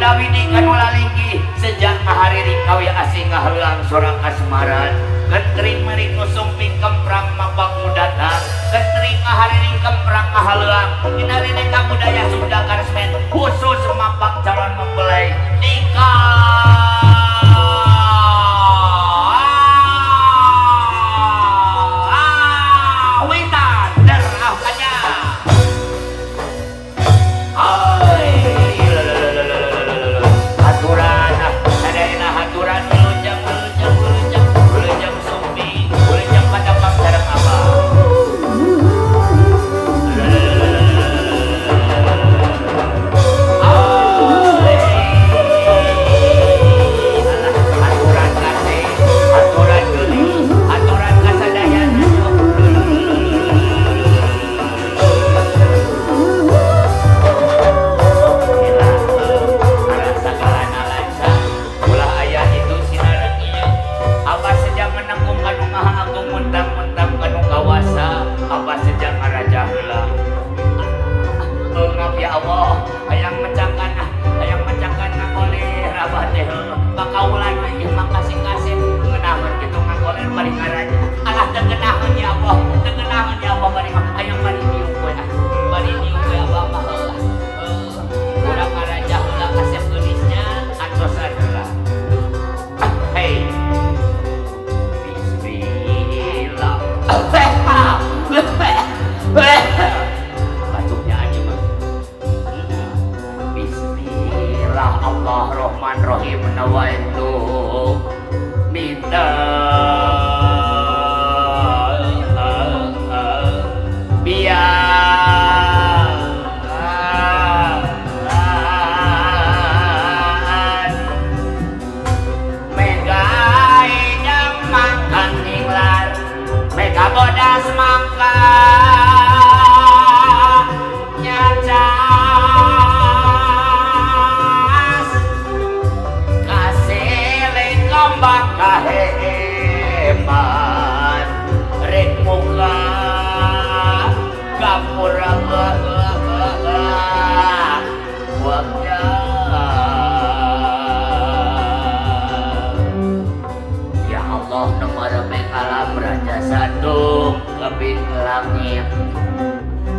Lawidi kanu lalinggi sejak ngahariring kawi asing ngaheulang sorang kasmaran Gentring mering nu sumping kemprang mapak mudatang Gentring ngahariring kemprang ngahaleuang Inarine kabudaya Sunda Karesmen khusus mapak calon mempelai nikah.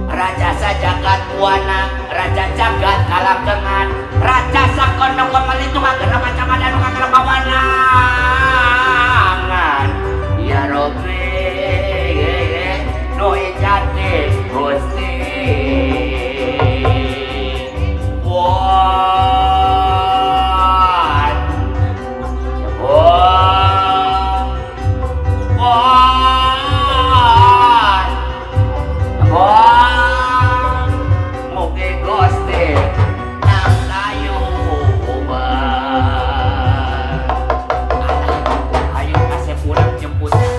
Raja jagat buana, raja jagat kalakengan, raja sakono kemelitung agera macam ada nu kagera pawanangan. Ya Rabbi, nu ijati Gusti. Wan, wan, wan, wan. Ayo kasih pulang jemputnya.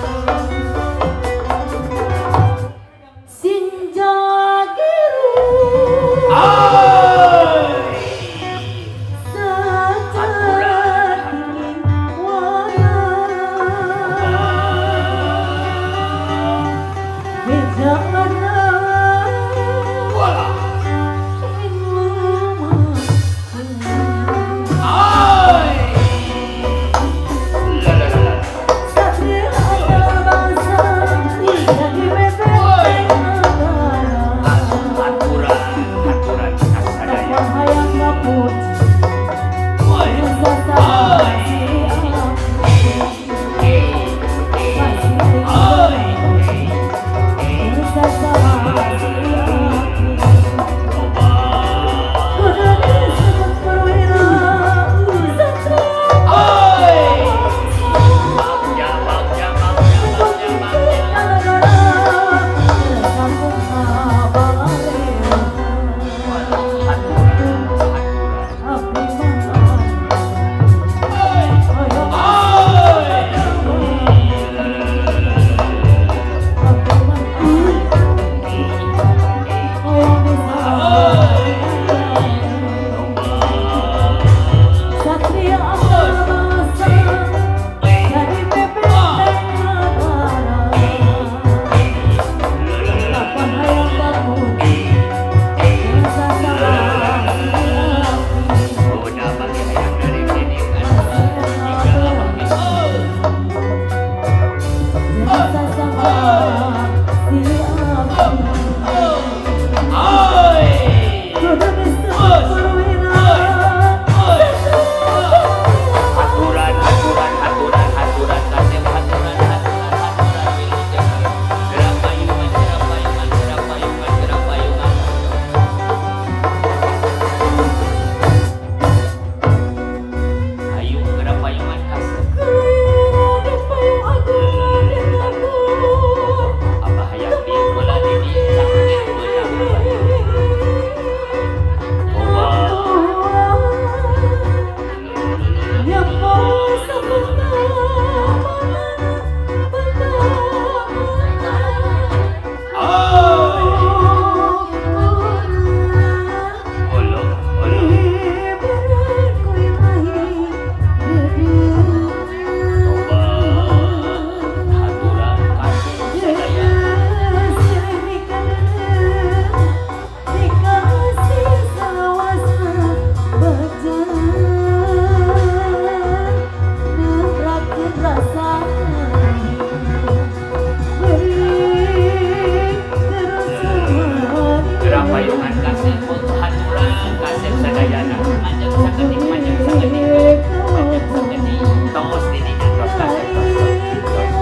Payungan kasih haturan kasih sadayana manjang sakedik manjang sakedik manjang sakedik tos didinya tos kasih tos tos tos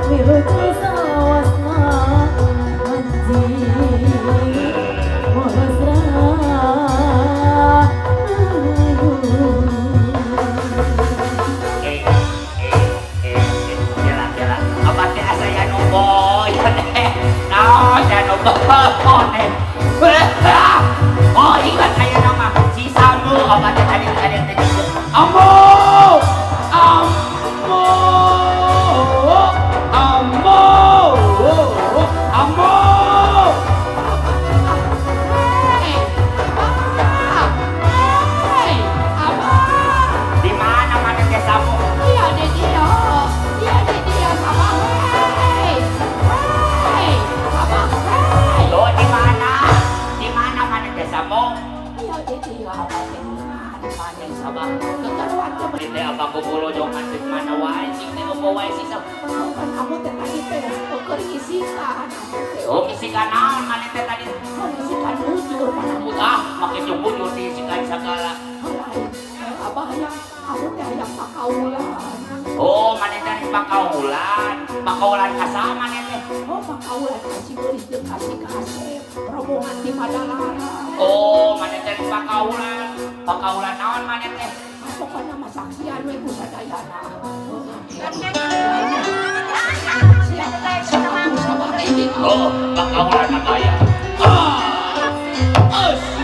didinya Oh, ingat saya nama si Sambu obatnya tadi tadi tadi. Ambo, ambo, ambo, ambo. Hei, hei, abah. Di mana mana teh Sambu? Iya di dia, iya di dia sama. Hei, hei, abah. Hei. Lo di mana? Di mana mana teh Sambu? Iya di dia abah teh. Di mana sama? Kekaruan teh. Teh abah gogolojongan di mana wae sing teh opo wae sih Sam. Kan kamu teh tadi teh keur ngisikan. Oh, ngisikan naon mana teh tadi? Oh, ngisikan bujur mana Ah, make jeung bujur diisikan sagala. Lain. Abah hayang kamu teh hayang pakaulan. Oh, mana teh pakaulan. Pakaulan ka saha mana teh? Oh, pakaulan ka si Geulis jeung ka si Kasep. Rombongan di Padalarang. Oh, mana teh pakaulan. Pakaulan naon mana teh? Pokoknya mah saksian we ku sadayana. Siap, siap, sabar ini. Oh, pakaulan mah aya. Ah. Us.